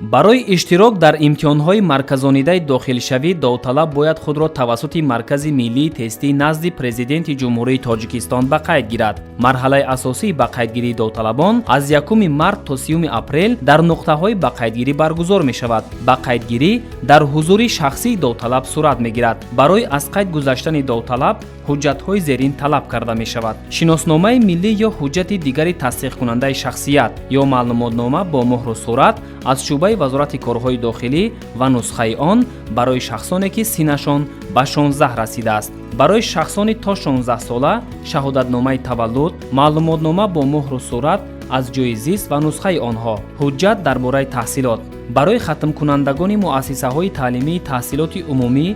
Барои иштирок дар имтиҳонҳои марказонидаи дохилшавӣ довталаб бояд худро тавассути Маркази миллии тестӣ назди Президенти Ҷумҳурии Тоҷикистон ба қайд гирад. Марҳалаи асосии ба қайдгирии довталабон аз 1 март то 30 апрел дар нуқтаҳои ба қайдгирӣ баргузор мешавад. Ба қайдгирӣ дар ҳузури шахсии довталаб сурат мегирад. Барои аз қайд гузаштани довталаб ҳуҷҷатҳои зерин талаб карда мешавад: шиносномаи миллӣ ё ҳуҷҷати дигари тасдиқкунандаи шахсият ё маълумотнома бо муҳру сурат аз шӯъбаи Вазорати корҳои дохилӣ ва нусхаи он барои шахсоне, ки синнашон ба 16 расидааст, барои шахсони то 16 сола шаҳодатномаи таваллуд, маълумотнома бо муҳру сурат аз ҷойи зист ва нусхаи онҳо, ҳуҷҷат дар бораи таҳсилот барои хатмкунандагони муассисаҳои таълимии таҳсилоти умумӣ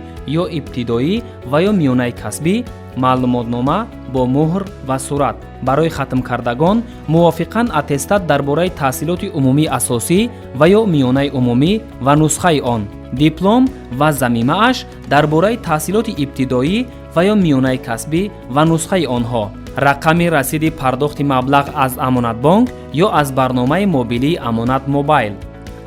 ё ибтидоӣ ва ё миёнаи касбӣ, маълумотнома бо муҳр ва сурат барои хатмкардагон мувофиқан аттестат дар бораи таҳсилоти умумии асосӣ ва ё миёнаи умумӣ ва нусхаи он, диплом ва замимааш дар бораи таҳсилоти ибтидоӣ ва ё миёнаи касбӣ ва нусхаи онҳо, рақами расиди пардохти маблағ аз Амонатбонк ё аз барномаи мобилии Амонат Мобайл.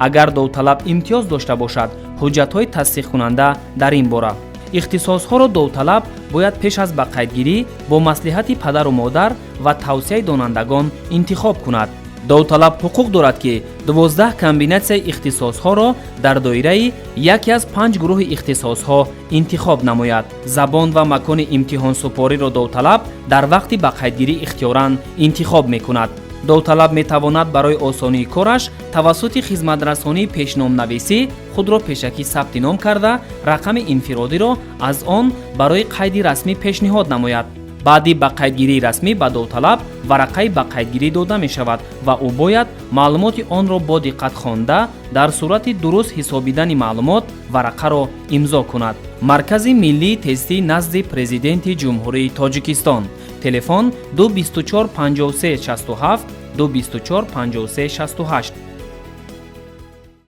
Агар довталаб имтиёз дошта бошад, ҳуҷҷатҳои тасдиқкунанда дар ин бора. Ихтисосҳоро довталаб бояд пеш аз ба қайдгирӣ бо маслиҳати падару модар ва тавсияи донандагон интихоб кунад. Довталаб ҳуқуқ дорад, ки 12 комбинатсияи ихтисосҳоро дар доираи яке аз панҷ гурӯҳи ихтисосҳо интихоб намояд. Забон ва макони имтиҳонсупориро довталаб дар вақти ба қайдгирӣ ихтиёран интихоб мекунад. Довталаб метавонад барои осонии кораш тавассути хизматрасонии пешномнависӣ худро пешакӣ сабти ном карда, рақами инфиродиро аз он барои қайди расмӣ пешниҳод намояд. Баъди ба қайдгирии расмӣ ба довталаб варақаи ба қайдгирӣ дода мешавад ва ӯ бояд маълумоти онро бо диққат хонда, дар сурати дуруст ҳисобидани маълумот варақаро имзо кунад. Маркази миллии тестӣ назди Президенти Ҷумҳурии Тоҷикистон. Телефон: 224 53 67, 224 53 68.